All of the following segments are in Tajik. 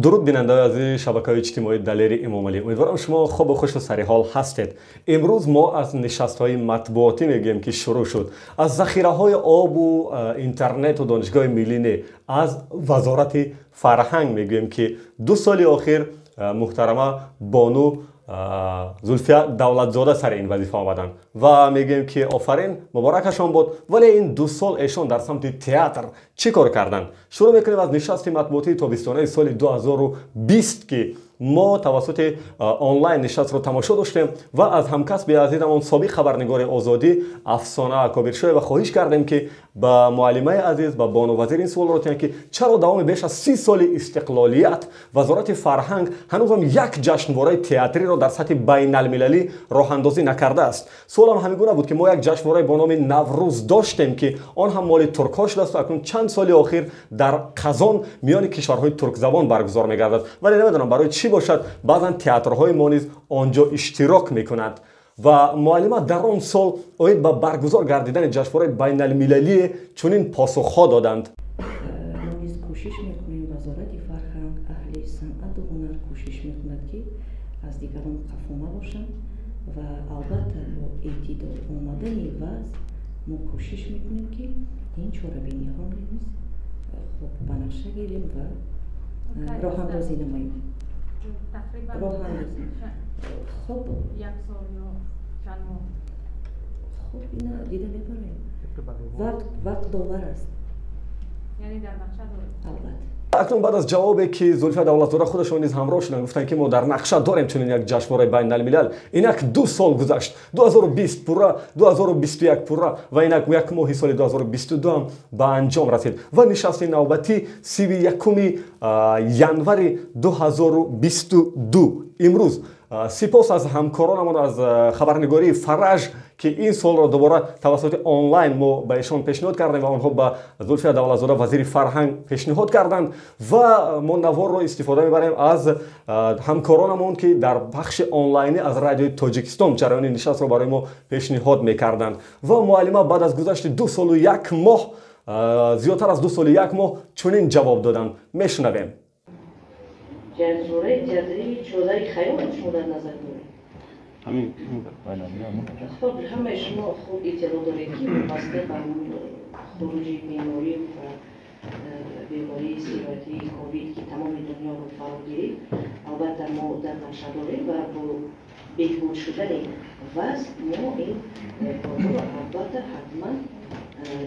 Дуруд, бинандаои азизи шабакаҳои иҷтимоии Далери Эмомалӣ. Умедворам, шумо хубу хушу сариҳол ҳастед. Имрӯз мо аз нишастҳои матбуотӣ мегӯем, ки шурӯъ шуд, аз захираҳои обу интернету Донишгоҳи миллӣ не, аз Вазорати фарҳанг мегӯем, ки 2 соли охир муҳтарама бону Зулфия Давлатзода сари ин вазифа омаданд ва мегӯем, ки офарин, муборакашон бод. Вале ин 2 сол эшон дар самти театр чӣ кор карданд? Шурӯъ мекунем аз нишасти матбуотии тобистонаи соли 2020, ки мо тавассути онлайн нишастро тамошо доштем ва аз ҳамкасби азизамон, собиқ хабарнигори Озодӣ Афсона Кобиршоева хоҳиш кардем, ки ба муаллимаи азиз, ба бону вазир ин суолро тиҳанд, ки чаро давоми беш аз 30 соли истиқлолият Вазорати фарҳанг ҳанӯзам як ҷашнвораи театриро дар сатҳи байналмилалӣ роҳандозӣ накардааст. Суолам ҳамин гуна буд, ки мо як ҷашнвораи бо номи Наврӯз доштем, ки он ҳам моли туркҳо шудааст, акнун чанд соли охир дар Қазон миёни кишварҳои туркзабон баргузор мегардад, вале намедонам барои чӣ бошад, баъзан театрҳои мо низ он ҷо иштирок мекунанд. Ва муаллима дар он сол оид ба баргузор гардидани ҷашнвораи байналмилалие чунин посухҳо доданд. Мо низ кӯшиш мекунем, Вазорати фарҳанг, аҳли санъату ҳунар кӯшиш мекунад, ки аз дигарон қафо набошанд ва албатта бо эътидол омадани вазъ мо кӯшиш мекунем, ки ин чорабиниҳоро низ хуб ба нақша гирем ва роҳандозӣ намоем. Роҳандозӣ хуб. Як сол ё чанд моҳ? Хуб, ина дида мебароем, вақт вақт довар аст. Яъне дар нақша доред? Албатта. Акнун баъд аз ҷавобе, ки Зулфия Давлатзода худашон низ ҳамроҳ шуданд, гуфтанд, ки мо дар нақша дорем чунин як ҷашнвораи байналмилал, инак 2 сол гузашт: 2020 пурра, 2021 пурра ва инак як моҳи соли 2022 ҳам ба анҷом расид ва нишасти навбатӣ 31-уми январи 2022 имрӯз. Сипос аз ҳамкоронамон аз хабарнигории Фараҷ, ки ин солро дубора тавассути онлайн мо ба эшон пешниҳод кардем ва онҳо ба Зулфия Давлатзода, вазири фарҳанг, пешниҳод карданд ва мо наворро истифода мебарем аз ҳамкоронамон, ки дар бахши онлайнӣ аз Радиои Тоҷикистон ҷараёни нишастро барои мо пешниҳод мекарданд. Ва муаллима баъд аз гузашти 2 солу 1 моҳ, зиёдтар аз 2 соли 1 моҳ, чунин ҷавоб доданд. Мешунавем. Ҷашнвораи театрии Чодари хаёлро шумо дар назар доред? Хуб, ҳамаи шумо хуб иттилоъ доред, ки вобаста ба хуруҷи беморӣ ва бемории сироятии ковид, ки тамоми дунёро фаро гирифт, албатта мо дар нақша дорем ва бо беҳбуд шудани вазъ мо ин корҳоро албатта ҳатман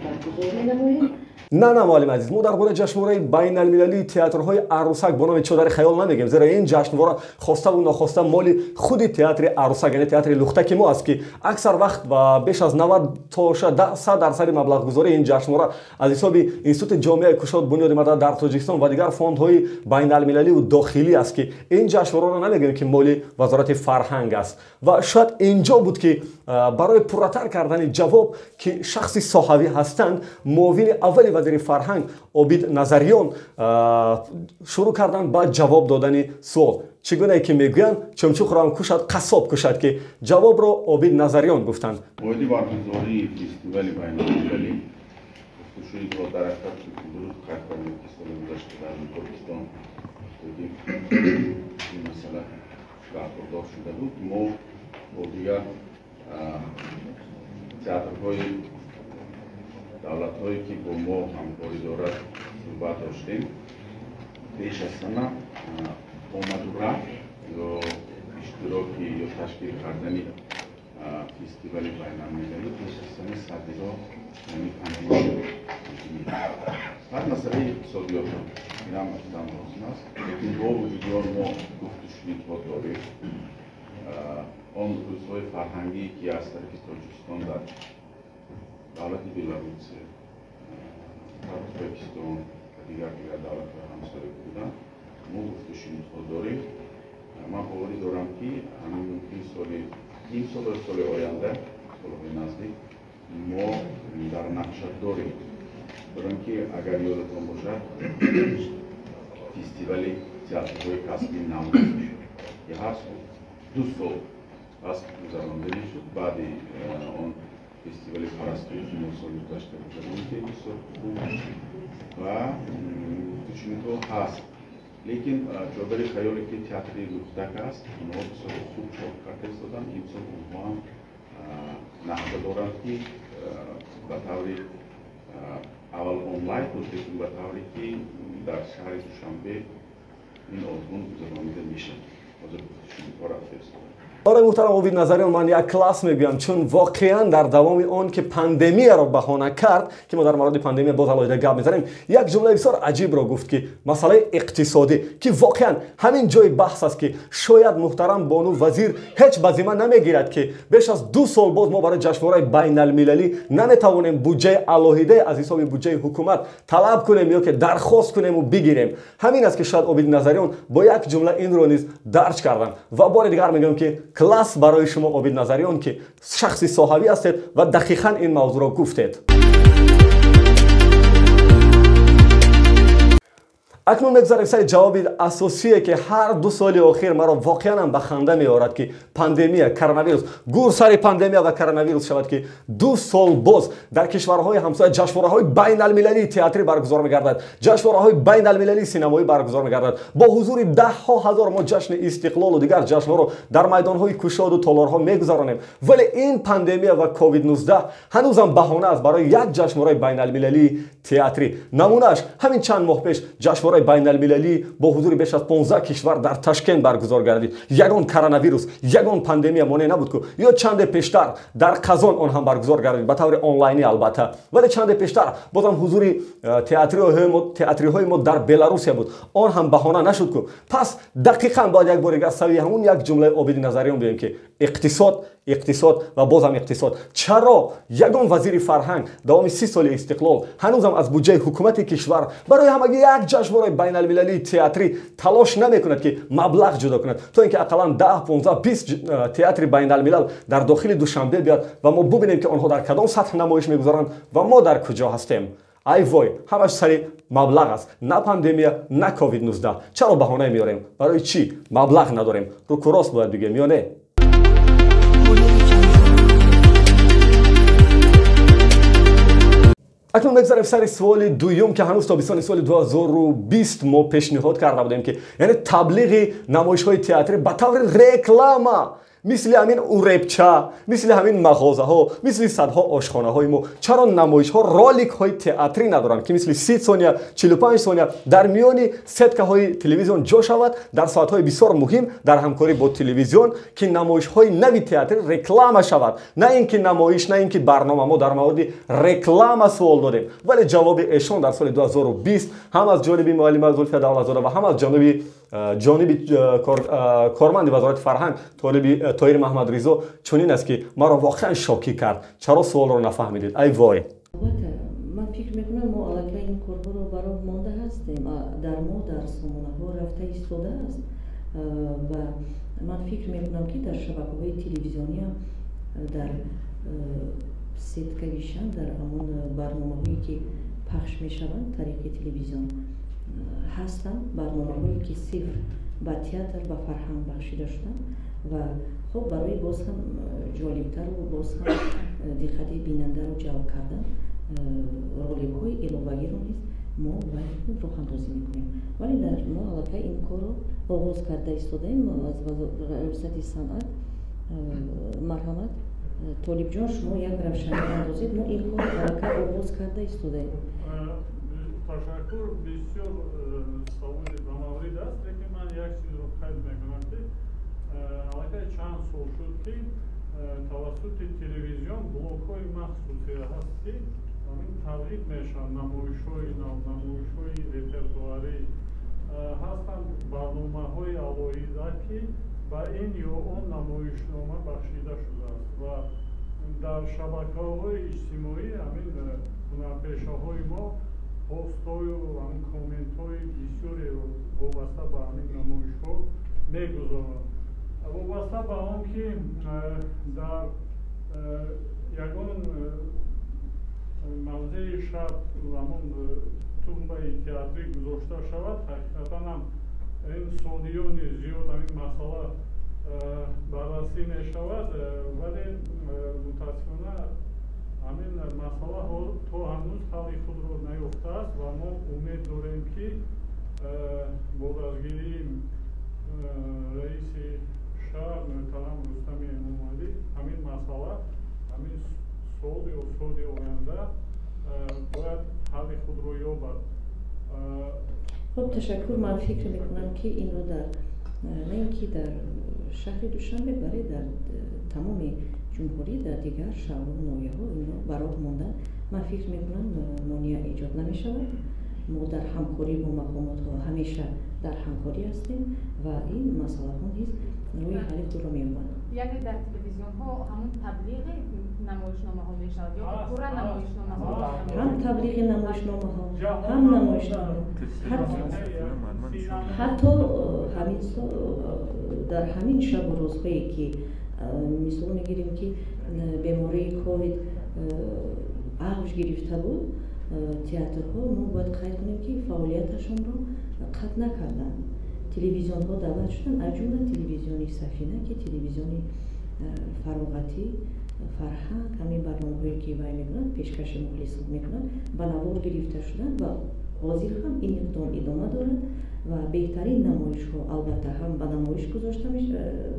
баргузор менамоем. На, на, муаллими азиз, мо дар бораи ҷашнвораи байналмилалии театрҳои арӯсак бо номи Чодари хаёл намегӯем, зеро ин ҷашнвора хоставу нохоста моли худи театри арӯсак, яъне театри лухтаки мо аст, ки аксар вақт ва беш аз 90 то 100 дарсади маблағгузории ин ҷашнвора аз ҳисоби Институти ҷомеаи кушод Бунёди мадад дар Тоҷикистон ва дигар фондҳои байналмилаливу дохилӣ аст, ки ин ҷашнвораро намегӯем, ки моли Вазорати фарҳанг аст. Ва шояд инҷо буд, ки барои пурратар кардани ҷавоб, ки шахси соҳавӣ ҳастанд, муовини аввали вазири фарҳанг Обид Назариён шурӯъ карданд ба ҷавоб додани суол. Чӣ гунае ки мегӯянд, чумчуқро ҳам кушад, қассоб кушад, ки ҷавобро Обид Назариён гуфтанд. Оиди баргузории фестивали байналмилалӣ гуфтушунидҳо дар ҳақиқат дуруст қайд кардем, ки соли гузашта дар Покистон ин масъала бархурдор шуда буд. Мо бо дигар театрҳои давлатҳое, ки бо мо ҳамкорӣ дорад, суҳбат доштем. Пеш аз ҳама омаду рафт ё иштироки ё ташкил кардани фестивали байналмилалӣ пеш аз ҳама саддиро, яъне пандемия. Баъд масъалаи иқтисодиёт, инам афтан лозим аст, лекин бо вуҷуди он мо гуфтушунидҳо дорем. Он рӯзҳои фарҳангие, ки аз тарафи Тоҷикистон дар давлати Беларусия, дар Ӯзбекистон ва дигар давлатҳои ҳамсоя буданд, мо гуфтушунидҳо дорем. Ман боварӣ дорам, ки ҳамин мумкин соли ин сол ё соли оянда, солҳои наздик, мо дар нақша дорем, ки агар ёдатон бошад, фестивали театрҳои касбии Наврӯз, ки ҳар сол, 2 сол пас гузаронда мешуд, баъди он фестивали Парастуи, ки мо соли гузашта гузарондем, бисёр хуб ва гуфтушунидҳо ҳаст. Лекин чодари хаёле ки театри Лухтак аст, онҳо бисёр хуб кор карда истоданд. Имсол онҳо ҳам нақша доранд, ки ба таври аввал онлайн буд, лекин ба тавре ки дар шаҳри Душанбе ин озмун гузаронида мешавад. Ҳозир гуфтушунидҳо рафта истодаанд. Барои муҳтарам Обид Назариён ман як класс мегӯям, чун воқеан дар давоми он ки пандемияро баҳона кард, ки мо дар мавриди пандемия боз алоҳида гап мезанем, як ҷумлаи бисёр аҷибро гуфт, ки масъалаи иқтисодӣ, ки воқеан ҳамин ҷои баҳс аст, ки шояд муҳтарам бону вазир ҳеҷ ба зимма намегирад, ки беш аз 2 сол боз мо барои ҷашнвораи байналмилалӣ наметавонем буҷаи алоҳидае аз ҳисоби буҷаи ҳукумат талаб кунем ё ки дархост кунему бигирем. Ҳамин аст, ки шояд Обид Назариён бо як ҷумла инро низ дарҷ карданд. Ва бори дигар мегӯям, ки класс барои шумо Обид Назариён, ки шахси соҳавӣ ҳастед ва дақиқан ин мавзӯъро гуфтед. Акнун мегузарем сари ҷавоби асосие, ки ҳар 2 соли охир маро воқеан ҳам ба ханда меорад, ки пандемия, коронавирус, гур сари пандемия ва коронавирус шавад, ки 2 сол боз дар кишварҳои ҳамсоя ҷашнвораҳои байналмилалии театрӣ баргузор мегардад, ҷашнвораҳои байналмилалии синамоӣ баргузор мегардад. Бо ҳузури даҳҳо ҳазор мо ҷашни Истиқлолу дигар ҷашнҳоро дар майдонҳои кушоду толорҳо мегузаронем. Вале ин пандемия ва COVID-19 ҳанӯзам баҳона аст барои як ҷашнвораи байналмилалии театрӣ. Намунааш ҳамин чанд моҳ пеш ҷашнвораи байналмилалӣ бо ҳузури беш аз 15 кишвар дар Ташкент баргузор гардид. Ягон коронавирус, ягон пандемия монеъ набуд ку. Ё чанде пештар дар Қазон он ҳам баргузор гардид, ба таври онлайнӣ албатта. Вале чанде пештар бозам ҳузури театриҳои мо дар Беларусия буд, он ҳам баҳона нашуд ку. Пас дақиқан бояд як бори дигар сави ҳамун як ҷумлаи Обиди Назариён бигӯем, ки иқтисод, иқтисод ва бозам иқтисод. Чаро ягон вазири фарҳанг давоми 30 соли истиқлол ҳанӯзам аз буҷаи ҳукумати кишвар барои ҳамагӣ як ҷашнвораи байналмилалии театрӣ талош намекунад, ки маблағ ҷудо кунад, то ин ки ақаллан 10, 15, 20 театри байналмилал дар дохили Душанбе биёд ва мо бубинем, ки онҳо дар кадом сатҳ намоиш мегузоранд ва мо дар куҷо ҳастем. Ай вой, ҳамаш сари маблағ аст, на пандемия, на COVID-19. Чаро баҳона меорем? Барои чӣ маблағ надорем? Рӯкурост бояд бигӯем ё не? Акнун мегузарем сари суоли дуюм, ки ҳанӯз тобистони соли 2020 мо пешниҳод карда будем, ки яъне таблиғи намоишҳои театрӣ ба таври реклама, мисли ҳамин уребча, мисли ҳамин мағозаҳо, мисли садҳо ошхонаҳои мо, чаро намоишҳо роликҳои театрӣ надоранд, ки мисли 30 сония, 45 сония дар миёни сеткаҳои телевизион ҷо шавад дар соатҳои бисёр муҳим дар ҳамкорӣ бо телевизион, ки намоишҳои нави театрӣ реклама шавад. На ин ки намоиш, на ин ки барнома. Мо дар мавриди реклама суол додем, вале ҷавоби эшон дар соли 2020 ҳам аз ҷониби муаллима Зулфия Давлатзода ва ҳам аз ҷониби корманди вазорати фарҳанг Тоҳир Маҳмадризо чунин аст, ки маро воқеан шокӣ кард. Чаро суолро нафаҳмидед? Ай вой! Албатта, ман фикр мекунам, мо аллакай ин корҳоро ба роҳ монда ҳастем. Дар мо дар сомонаҳо рафта истодааст ва ман фикр мекунам, ки дар шабакаҳои телевизиониам дар сеткавишан, дар ҳамон барномаҳое ки пахш мешаванд тариқи телевизион ҳастанд, барномаҳое ки сирф ба театр, ба фарҳанг бахшида шуданд ва хоб барои боз ҳам ҷолибтару боз ҳам диққати бинандаро ҷалб кардан роликҳои иловагиро низ мо роҳандозӣ мекунем. Вале дар мо аллакай ин корро оғоз карда истодаем аз раёсати санъат. Марҳамат, Толибҷон, шумо як равшанӣ андозед. Мо ин корро аллакай оғоз карда истодаем. Ташаккур, бисёр саволи ба маврид аст, лекин ман як чизро қайд мекунам, ки аллакай чанд сол шуд, ки тавассути телевизион блокҳои махсусе ҳаст, ки ҳамин таблиғ мешаванд намоишҳои нав, намоишҳои репертуарӣ ҳастанд, барномаҳои алоҳида, ки ба ин ё он намоишнома бахшида шудааст ва дар шабакаҳои иҷтимоӣ ҳамин ҳунарпешаҳои мо постҳою ҳамин комментҳои бисёреро вобаста ба ҳамин намоишҳо мегузоранд. Вобаста ба он ки дар ягон мавзеи шаҳр ҳамон тумбаи театрӣ гузошта шавад, ҳақиқатан ҳам ин солиёни зиёд ҳамин масъала баррасӣ мешавад, вале мутаассифона ҳамин масъала то ҳанӯз ҳалли худро наёфтааст ва мо умед дорем, ки Бо дастгирии раиси шаҳр муҳтарам Рустами Эмомалӣ ҳамин масъала ҳамин сол ё соли оянда бояд ҳалли худро ёбад. Хуб, ташаккур. Ман фикр мекунам, ки инро дар на ин ки дар шаҳри Душанбе, бале дар тамоми ҷумҳурӣ, дар дигар шаҳру ноҳияҳо инро ба роҳ мондан, ман фикр мекунам, монеа эҷод намешавад. Мо дар ҳамкорӣ бо мақомотҳо ҳамеша дар ҳамкорӣ ҳастем ва ин масъалаҳо низ рӯи ҳалли худро меёбанд. Яъне дар телевизионҳо ҳамун таблиғи намоишномаҳо мешавад ё пурра намоишномаҳо? Ҳам таблиғи намоишномаҳо, ҳам намоишнома, ҳатто ҳамин дар ҳамин шабу рӯзҳое ки мисол мегирем, ки бемории ковид авҷ гирифта буд, театрҳо, мо бояд қайд кунем, ки фаъолияташонро қатъ накарданд. Телевизионҳо даъват шуданд, аз ҷумла телевизиони Сафина, ки телевизиони фароғатӣ, фарҳанг, ҳамин барномаҳое ки вай мекунад, пешкаши мухлисон мекунад, ба навор гирифта шуданд ва ҳозир ҳам ин иқдом идома дорад ва беҳтарин намоишҳо албатта ҳам ба намоиш гузошта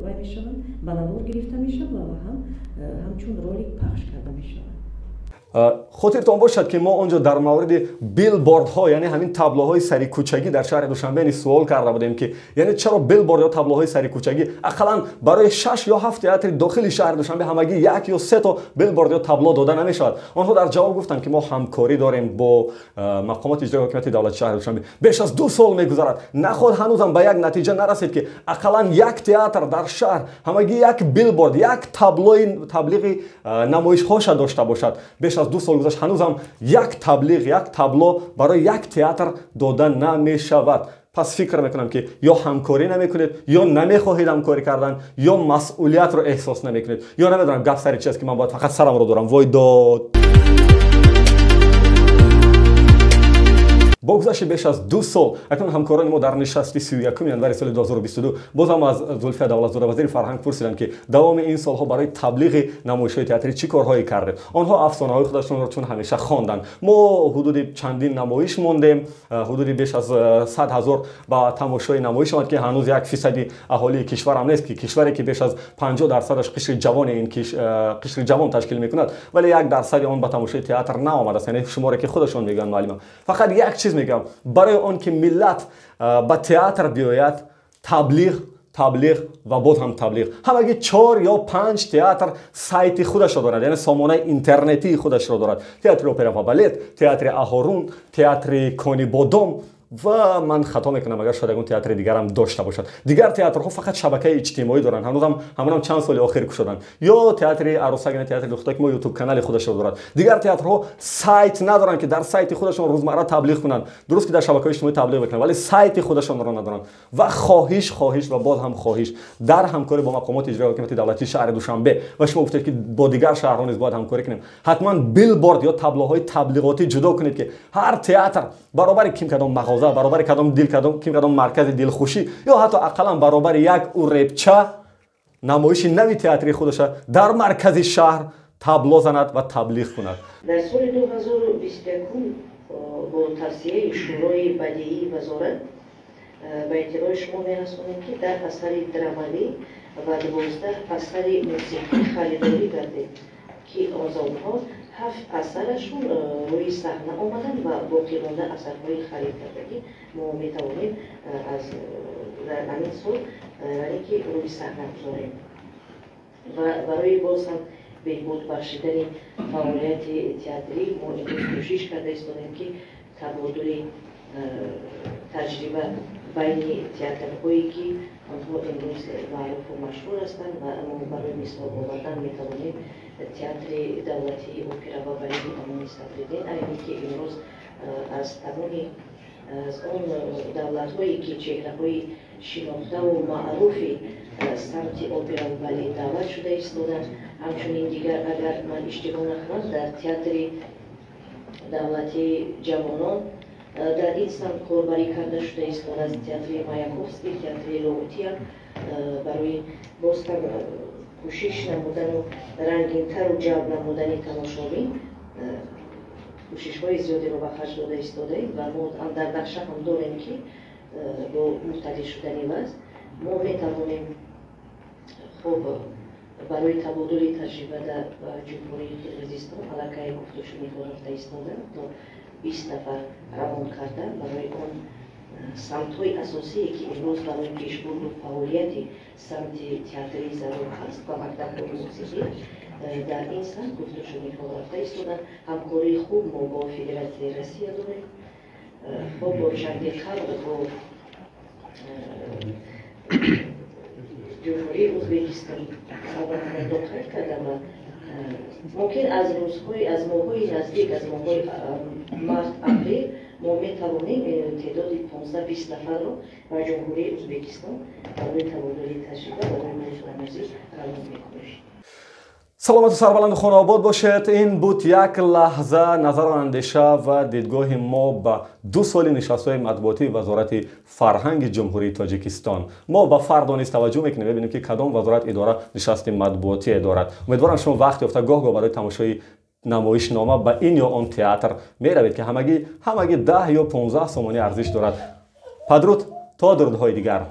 вай мешаванд, ба навор гирифта мешаванд ва ҳам ҳамчун ролик пахш карда мешаванд. Хотиртон бошад, ки мо он ҷо дар мавриди билбордҳо, яъне ҳамин таблоҳои сари кӯчагӣ дар шаҳри Душанбе низ суол карда будем, ки яъне чаро билборд ё таблоҳои сари кӯчагӣ ақаллан барои шаш ё ҳафт театри дохили шаҳри Душанбе ҳамагӣ як ё се то билборд ё табло дода намешавад. Онҳо дар ҷавоб гуфтанд, ки мо ҳамкорӣ дорем бо мақомоти иҷрои ҳокимияти давлати шаҳри Душанбе. Беш аз 2 сол мегузарад, наход ҳанӯзам ба як натиҷа нарасид, ки ақаллан як театр дар шаҳр ҳамагӣ як билборд, як таблои таблиғи намоишҳоша дошта бошад. Беш аз 2 сол гузашт, ҳанӯзам як таблиғ, як табло барои як театр дода намешавад. Пас фикр мекунам, ки ё ҳамкорӣ намекунед, ё намехоҳед ҳамкорӣ кардан, ё масъулиятро эҳсос намекунед, ё намедонам гап сари чи аст, ки ман бояд фақат сарамро дорам. Вой дод! Бо гузашти беш аз 2 сол акнун ҳамкорони мо дар нишасти 31 январи соли 2022 бозам аз Зулфия Давлатзода, вазири фарҳанг, пурсиданд, ки давоми ин солҳо барои таблиғи намоишҳои театрӣ чӣ корҳое кардед. Онҳо афсонаҳои худашонро чун ҳамеша хонданд: мо ҳудуди чандин намоиш мондем, ҳудуди беш аз 100 000 ба тамошои намоиш омад, ки ҳанӯз 1 фисади аҳолии кишварам нест, ки кишваре ки беш аз 50 дарсадаш қишри ҷавони ин қишри ҷавон ташкил мекунад, вале 1 дарсади он ба тамошои театр наомадааст. Яъне шуморе ки худашон мегӯянд. Муаллима, фақат як чиз мегӯям: барои он ки миллат ба театр биёяд, таблиғ, таблиғ ва боз ҳам таблиғ. Ҳамагӣ чор ё панҷ театр сайти худашро дорад, яъне сомонаи интернетии худашро дорад: театри опера ва балет, театри Аҳорун, театри Кони Бодом ва ман хато мекунам, агар шояд ягон театри дигарам дошта бошад. Дигар театрҳо фақат шабакаи иҷтимоӣ доранд, ҳанӯзам ҳамонам чанд соли охир кушоданд, ё театри Арӯсак, яъне театри духтаки мо, ютуб канали худашро дорад. Дигар театрҳо сайт надоранд, ки дар сайти худашон рӯзмарра таблиғ кунанд. Дуруст ки дар шабакаҳои иҷтимоӣ таблиғ мекунанд, вале сайти худашонро надоранд. Ва хоҳиш, хоҳиш ва боз ҳам хоҳиш: дар ҳамкорӣ бо мақомоти иҷрои ҳокимияти давлатии шаҳри Душанбе, ва шумо гуфтед, ки бо дигар шаҳрҳо низ бояд ҳамкорӣ кунем, ҳатман билборд ё таблоҳои таблиғотӣ ҷудо кунед, ки ҳар театр баробари ким кадом мағоза, баробари кадом дил кадом ким кадом маркази дилхушӣ ё ҳатто ақаллан баробари як уребча намоиши нави театрии худаша дар маркази шаҳр табло занад ва таблиғ кунад. Дар соли 2021 бо тавсияи Шӯрои бадиии вазорат ба иттилои шумо мерасонем, ки 10 асари драмавӣ ва 12 асари мусиқӣ харидорӣ гардид, ки аз онҳо ҳафт асарашон рӯи саҳна омаданд ва боқимонда асарҳои харидкардагӣ мо метавонем аз дар ҳамин сол, яъне ки рӯи саҳна гузорем. Ва барои боз ҳам беҳбуд бахшидани фаъолияти театрӣ мо имрӯз кӯшиш карда истодем, ки табодули таҷриба байни театрҳое, ки онҳо имрӯз маъруфу машҳур ҳастанд, ва мо барои мисол овардан метавонем театри давлатии опера ва балети ба номи Садриддин Айнӣ, ки имрӯз аз тамоми аз он давлатҳое, ки чеҳраҳои шинохтаву маъруфи самти операву балет даъват шуда истоданд. Ҳамчунин дигар, агар ман иштибоҳ накунам, дар театри давлатии ҷавонон дар ин самт корбарӣ карда шуда истодааст, театри Маяковский, театри Лоҳутия, барои боз ҳам кӯшиш намудану рангинтару ҷалб намудани тамошобин кӯшишҳои зиёдеро ба харҷ дода истодаем. Ва мо дар нақша ҳам дорем, ки Бо муқтадир шудани вазъ мо метавонем, хуб, барои табодули таҷриба дар Ҷумҳурии Қирғизистон аллакай гуфтушунидҳо рафта истода, то 20 нафар равон карда барои он самтҳои асосие, ки имрӯз барои пешбурду фаъолияти самти театрӣ зарур ҳаст ва мактабҳои мусиқӣ, дар ин самт гуфтушунидҳо рафта истода. Ҳамкории хуб мо бо Федератсияи Россия дорем. Хуб, бо чанде қабл бо Ҷумҳурии Ӯзбекистон албатта қайд кардам ва мумкин аз рӯзҳои, аз моҳҳои наздик, аз моҳҳои март, апрел мо метавонем теъдоди 15-20 нафарро ба Ҷумҳурии Ӯзбекистон барои табодули таҷриба, барои бозомӯзӣ равон мекунем. Саломату сарбаланду хонаобод бошед. Ин буд як лаҳза назару андеша ва дидгоҳи мо ба 2 соли нишастҳои матбуотии Вазорати фарҳанги Ҷумҳурии Тоҷикистон. Мо ба фардо низ таваҷҷӯҳ мекунем, мебинем, ки кадом вазорат, идора нишасти матбуотие дорад. Умедворам, шумо вақт ёфта гоҳ-гоҳ барои тамошои намоишнома ба ин ё он театр меравед, ки ҳамагӣ 10 ё 15 сомонӣ арзиш дорад. Падруд, то дурудҳои дигар.